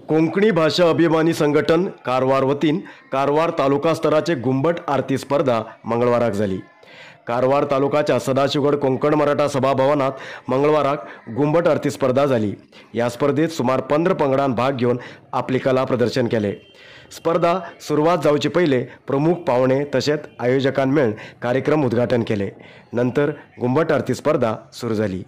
कोंकणी भाशा अभिमानी संघटन कारवार वतीन कारवार तालुका स्तराचे घुंबट आरती स्पर्धा मंगळवाराक जाली। कारवार तालुकाच्या सदाशिवगड कोंकण मराठा सभा भवनात मंगळवाराक घुंबट आरती स्पर्धा जाली। ह्या स्पर्धेत सुमार 15 पंगडान भाग घेवन आपली कला प्रदर्शन केले। स्पर्धा सुरवात जावचे पहिले प्रमुख पावणे तसेच आयोजकां मेळून कार्यक्रम उद्घाटन केले। नंतर घुंबट आरती स्पर्धा सुरू जाली।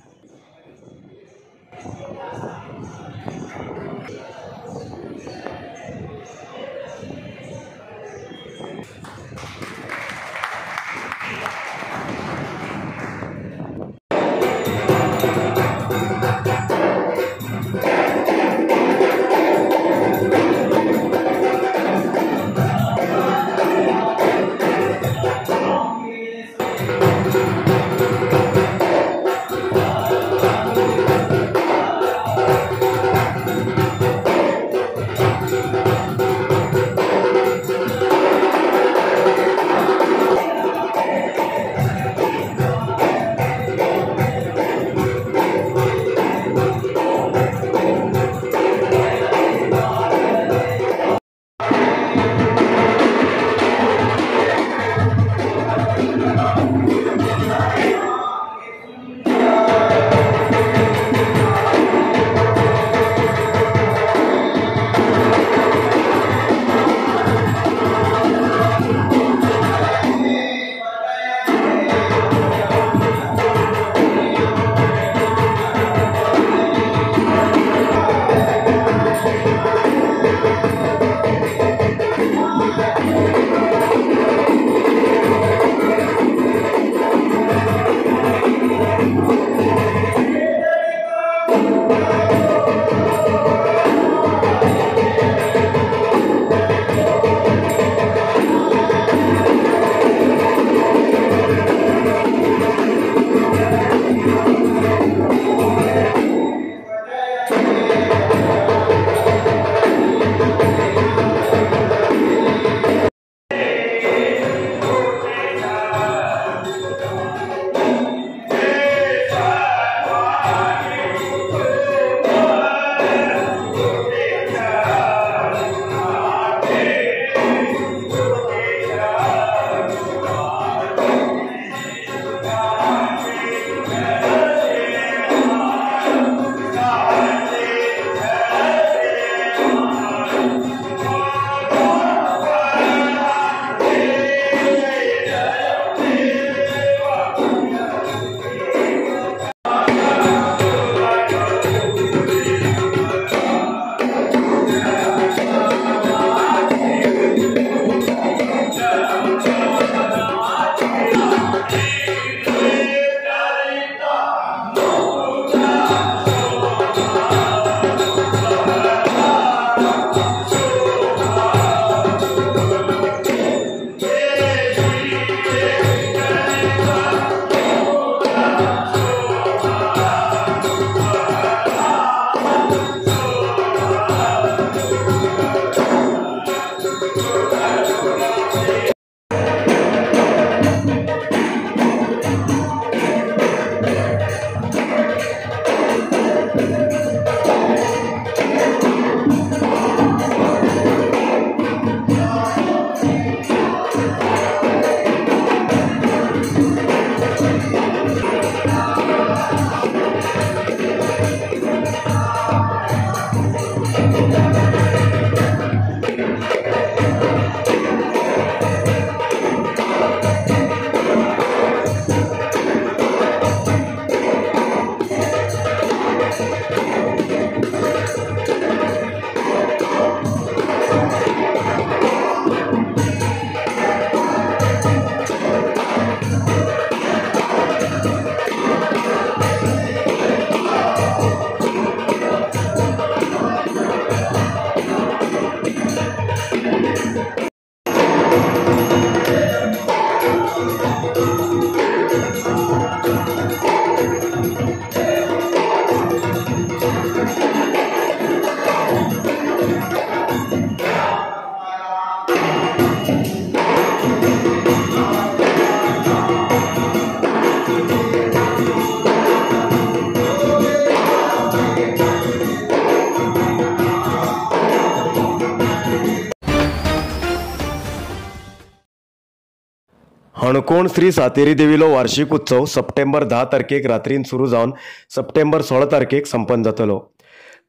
हणकोण श्री सातेरी देवीलो वार्षिक उत्सव सप्टेंबर 10 तारखेक रात्रीन सुरू जावन सप्टेंबर 16 तारखेक संपन्न जातलो.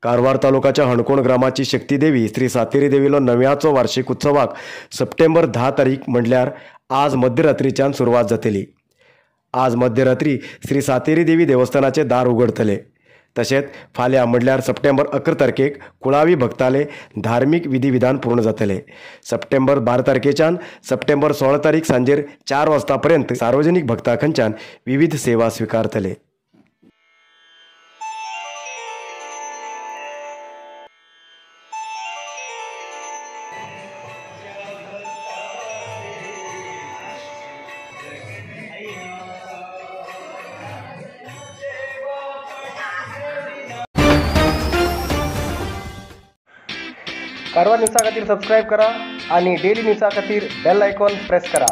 कारवार तालुकाच्या हणकोण ग्रामाची शक्ती देवी श्री सातेरी देवीलो नव्याचो वार्षिक उत्सवाक सप्टेंबर 10 तारीख म्हणल्यार आज मध्यरात्रीच्यान सुरवात जातली. आज मध्यरात्री श्री सातेरी देवी देवस्थानाचे दार उगडतले. तशेंच फाल्यां म्हणल्यार सप्टेंबर 11 तारखेक कुळावी भक्ताले धार्मीक विधिविधान पूर्ण जातले. सप्टेंबर 12 तारखेच्यान सप्टेंबर 16 तारीख सांजेर 4 वाजता पर्यंत सार्वजनिक भक्तांकडच्यान विविध सेवा स्वीकारतले. कारवार न्यूजा खातीर सबस्क्रायब करा आणि डेली न्यूजा खातीर बेल आयकॉन प्रेस करा.